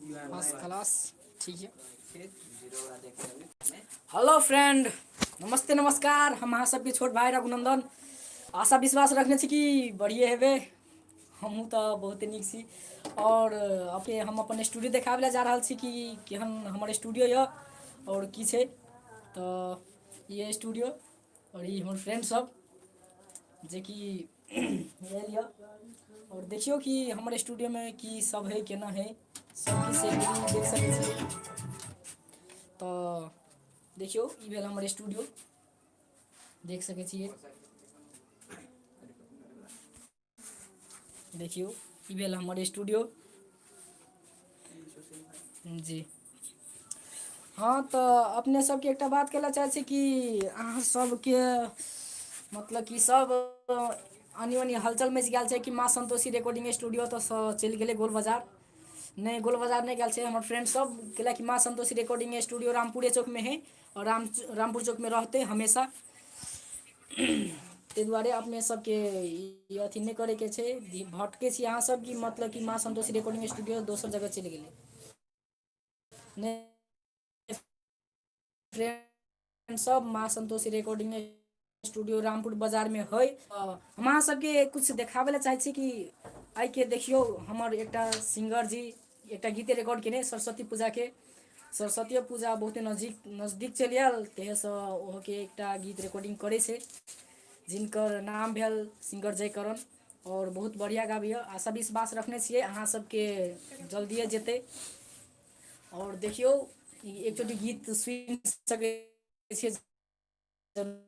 First class ठीक है। Hello friend, नमस्ते नमस्कार। हम अहाँ सबके छोट भाई रघुनंदन। आशा विश्वास रखने छी कि बढ़िए हेबै। हमहूँ तऽ बहुते नीक छी। और अपने हम अपन स्टूडियो देखाबै लए जा रहल छी कि केहन हमर स्टूडियो यऽ और की छै। तऽ ई स्टूडियो और ई हमर फ्रेंड सब जेकि आयल यऽ। और देखियौ कि हमर स्टूडियोमे की सब है, केना है, सब किछु देख सकै छी। तऽ देखियौ ई भेल हमर स्टूडियो, देख सकै छियै। देखियौ ई भेल हमर स्टूडियो जी। हँ, तऽ अपने सबके एकटा बात कहै लए चाहै छी कि अहाँ सबके मतलब कि सब अनि ओनी हलचल मचि गेल छै कि माँ संतोषी रिकॉर्डिंग स्टूडियो तऽ चलि गेलै गोल बाजार। नहि, गोल बाजार नहि गेल छै हमर फ्रेंड सब, कैला कि माँ संतोषी रिकॉर्डिंग स्टूडियो रामपुरे चौकमे है और रामपुर चौकमे रहतै हमेशा। ताहि दुआरे अपने सबके ई अथी नहि करैके छै, भटकै छी अहाँ सब कि मतलब कि माँ संतोषी रिकॉर्डिंग स्टूडियो दोसर जगह चलि गेलै। नहि फ्रेंड सब, माँ संतोषी रिकॉर्डिंग स्टूडियो रामपुर बाजारमे है। हम अहाँ सबके किछु देखाबै लए चाहै छी कि आइके देखियौ हमर एकटा सिंगर जी एकटा गीते रिकॉर्ड केने सरस्वती पूजाके। सरस्वती पूजा बहुते नजदीक नजदीक चलि आयल, ताहिसँ ओहोके एकटा गीत रिकॉर्डिंग करै छै, जिनकर नाम भेल सिंगर जयकरण और बहुत बढ़िआँ गाबैए। आशा विश्वास रखने छियै अहाँ सबके जल्दिए जेतै। और देखियौ ई एकचोटि गीत सुनि सकै छियै जरूर।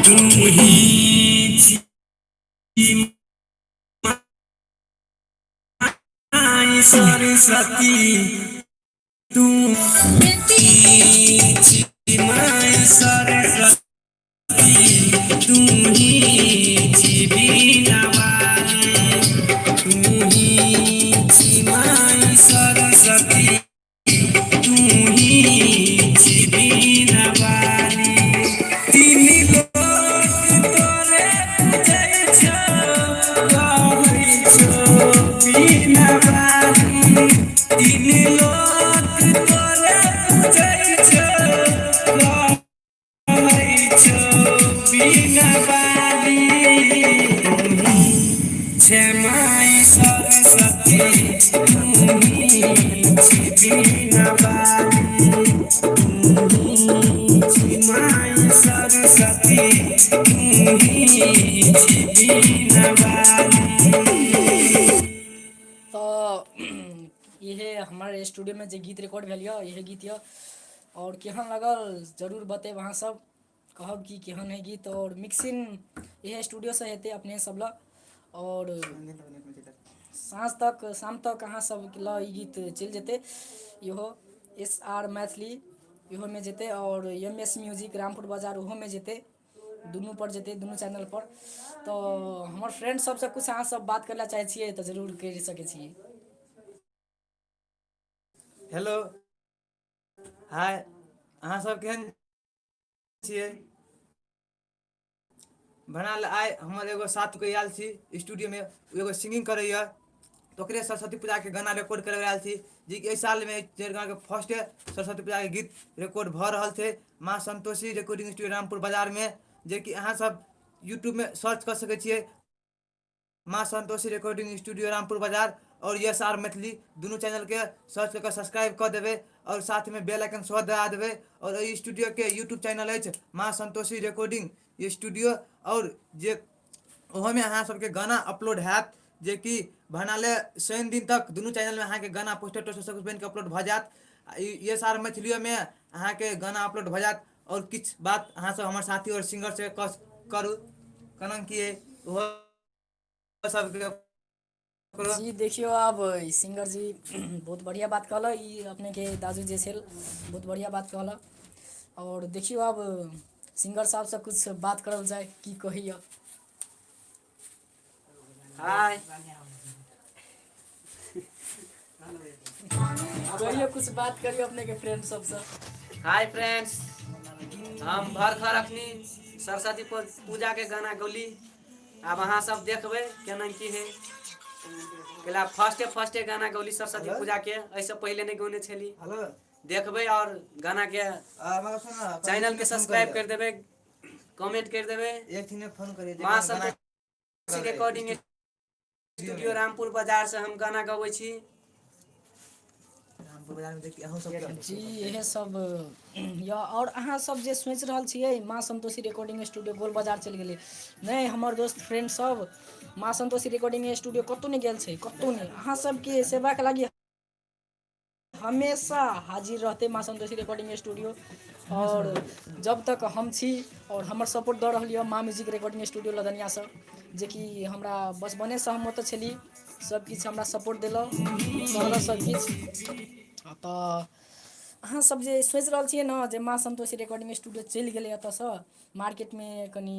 तू ही छी माई सरस्वती, तू ही छी माई सरस्वती, तू ही छी बीणा वाली, तू ही छी माई सरस्वती, तू ही छी बीणा वाली। तीन लोक तोरे पूजै छौ, कहै छौ बीणा वाली। तीन लोक तोरे पूजै छौ, कहै छौ बीणा वाली। तू ही छे माई सरस्वती, तू ही छी बीणा वाली, तू ही छी माई सरस्वती, तू ही छी बीणा वाली। तऽ इहे हमर स्टूडियोमे जे गीत रिकॉर्ड भेल यऽ, इहे गीत यऽ। आओर केहन लागल जरूर बतेब अहाँ सब, कहब कि केहन है गीत। और मिक्सिंग इहे स्टूडियोसँ हेतै अपने सब लग। और साँझ तक शाम तक अहाँ सब लग ई गीत चलि जेतै। इहो एस आर मैथिली इहोमे जेतै और एम एस म्यूजिक रामपुर बाजार ओहोमे जेतै, दुनू पर जेतै, दुनू चैनल पर। तऽ हमर फ्रेंड सबसँ किछु अहाँ सब बात करै लए चाहै छियै तऽ जरूर करि सकै छियै। हेलो हाय, अहाँ सब केहन छियै? बनाल आइ हमर एगो साथ के आयल छी स्टूडियोमे, ओ एगो सिंगिंग करैए, तऽ ओकरे सरस्वती पूजाके गाना रिकॉर्ड करबै आयल छी, जेकि एहि सालमे गाँवके फर्स्ट सरस्वती पूजाके गीत रिकॉर्ड भऽ रहल छै माँ संतोषी रिकॉर्डिंग स्टूडियो रामपुर बाजारमे, जेकि अहाँ सब यूट्यूबमे सर्च कऽ सकै छियै माँ संतोषी रिकॉर्डिंग स्टूडियो रामपुर बाजार और एस आर मैथिली, दुनू चैनलके सर्च कऽ कऽ सब्सक्राइब कऽ देबै और साथमे बेल आइकन सेहो दबा देबै। और एहि स्टूडियोके यूट्यूब चैनल अछि माँ संतोषी रिकॉर्डिंग स्टूडियो, और जे ओहोमे अहाँ सबके गाना अपलोड हैत, जेकि भनाले शनि दिन तक दुनू चैनलमे अहाँके गाना पोस्टर तोस्टर सब किछु बनिके अपलोड भऽ जायत। एस आर मैथिलियोमे अहाँके गाना अपलोड भऽ जायत। आओर किछु बात अहाँ सब हमर साथी आओर सिंगर से करू, केना की ओहो सबके। जी देखियौ आब सिंगर जी बहुत बढ़िआँ बात कहलक। ई अपनेके दाजू जे छल बहुत बढ़िआँ बात कहलक। आओर देखियौ आब सिंगर साहबसँ किछु बात करल जाय, की कहैया। हाय, कहियो कुछ बात करियो अपने के फ्रेंड सबसँ। Hi friends. हम भरखर अखनी सरस्वती पूजाके गाना गौली। आब अहाँ सब देखबै केना की है। कैला फर्स्टे फर्स्टे गाना गौली सरस्वती पूजाके, एहिसँ पहिले नहि गौने छली। हेलो। देखबै और गानाके चैनल के सब्सक्राइब कर देबै, कमेंट कर देबै। एक दिन फोन करिए। माँ संतोषी रिकॉर्डिंग स्टूडियो रामपुर बाजार से हम गाना गबै छी। रामपुर बाजार में देखी अहूँ सब। जी, इहे सब यऽ। आओर अहाँ सब जे सोचि रहल छियै माँ संतोषी रिकॉर्डिंग स्टूडियो गोल बाजार चलि गेलै, नहि हमर दोस्त फ्रेंड सब, माँ संतोषी रिकॉर्डिंग स्टूडियो कतहु नहि गेल छै, कतहु नहि। अहाँ सबके सेवाके लागि हमेशा हाजिर रहतै माँ संतोषी रिकॉर्डिंग स्टूडियो। आओर जब तक हम छी आओर हमर सपोर्ट दऽ रहल यऽ माँ म्यूजिक रिकॉर्डिंग स्टूडियो लदनियासँ, जेकि हमरा बचपनेसँ हम ओतऽ छली, सब किछु हमरा सपोर्ट देलक, कहलक सब किछु। तऽ अहाँ सब जे सोचि रहल छियै ने जे माँ संतोषी रिकॉर्डिंग स्टूडियो चलि गेलै एतऽसँ, मार्केटमे कनि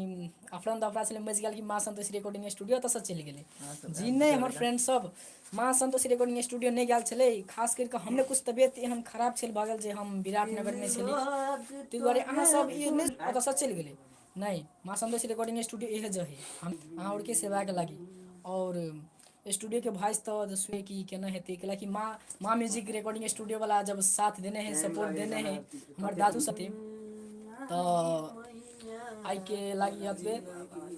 अफरा तफरा छलै, मचि गेल कि माँ संतोषी रिकॉर्डिंग स्टूडियो एतऽसँ चलि गेलै। जी नहि, हमर फ्रेंड सब, माँ संतोषी रिकॉर्डिंग स्टूडियो नहि गेल छलै। खास करि कऽ हमरे किछु तबियत एहन खराब छल भऽ गेल जे हम विराटनगरमे छली, ताहि दुआरे अहाँ सब ई नहि ओतऽसँ चलि गेलै। नहि, माँ संतोषी रिकॉर्डिंग स्टूडियो इहे जगह हम अहाँ आओरके सेवाके लागि। आओर स्टूडियोके वॉइस तऽ सुनै कि केना हेतै, कैलाकि माँ माँ म्यूजिक रिकॉर्डिंग स्टूडियोवला जब साथ देने है, सपोर्ट देने है हमर दादू साथी। तऽ आइके लागि एतबे।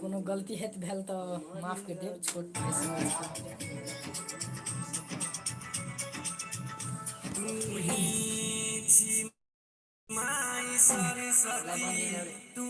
कोनो गलती हेत भेल तऽ माफ करि देब, छोट भाइ। तू ही छी माय सरस्वती तू